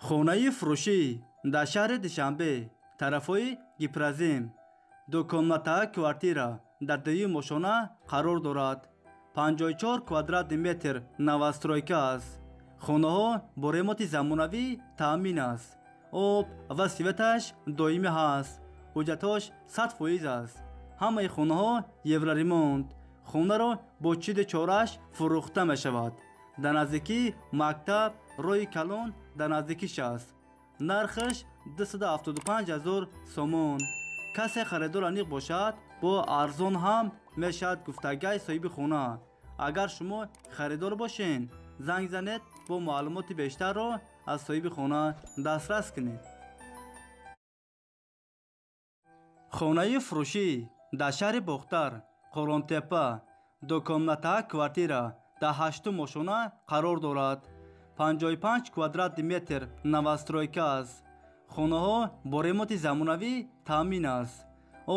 Хонаи фурӯшӣ дар шаҳри Душанбе, тарафҳои Гипрозем, дукомната квартира дар дуюм ошёна қарор дорад. 54 квадратный метр новостройка аст. Хонаҳо бо ремонти замонавӣ таъмин аст. Об ва светаш доимӣ ҳаст. Ҳуҷҷатҳош 100% аст. Ҳамаи хонаҳо евроремонт. Хонаро бо чиди чораш фурӯхта мешавад. Дар наздикии мактаб, роҳи калон дар наздикиш аст. Нархаш 275 000 сомон. Касе харидор аниқ бошад, бо арзон ҳам мешавад гуфтагай соҳиби хона. Агар шумо харидор бошед, занг занед, бо маълумоти бештарро аз соҳиби хона дастрас кунед. Хонаи фурӯшӣ дар шаҳри Бохтар, Қӯрғонтеппа, дукомната квартира дар ҳаштум ошёна қарор дорад. 55 квадратный метр новостройка аст. Хонаҳо бо ремонти замонавӣ таъмин аст.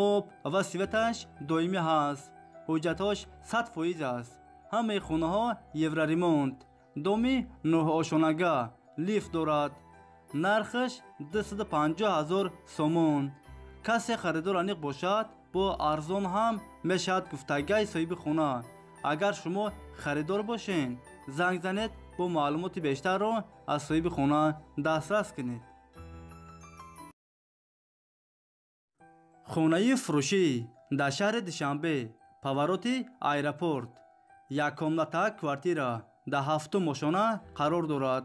Об ва светаш доимӣ ҳаст. Ҳуҷҷатҳош 100% аст. Ҳамаи хонаҳо евроремонт. Доми нӯҳошонага лифт дорад. Нархаш 250 000 сомон. Касе харидор аниқ бошад, бо арзон ҳам мешавад гуфтагай соҳиби хона. Агар шумо харидор бошед, занг занед, бо маълумоти бештарро аз соҳиби хона дастрас кунед. Хонаи фурӯшӣ дар шаҳри Душанбе, повороти аэропорт, яккомната квартира дар ҳафтум ошёна қарор дорад.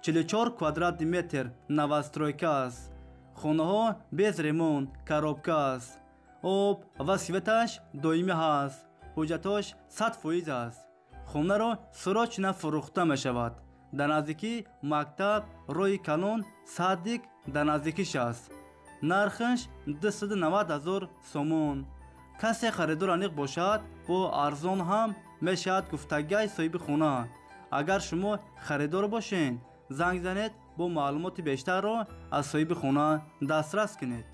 44 квадратный метр новостройка аст. Хонаҳо без ремонт, коробка аст. Об ва светаш доимӣ ҳаст. Ҳуҷҷатҳош 100% аст. Хонаро срочно фурӯхта мешавад. Дар наздикии мактаб, роҳи калон, садик дар наздикиш аст. Нархаш 290 000 сомон. Касе харидор аниқ бошад, бо арзон ҳам мешавад гуфтагай соҳиби хона. Агар шумо харидор бошед, занг занед, бо маълумоти бештарро аз соҳиби хона дастрас кунед.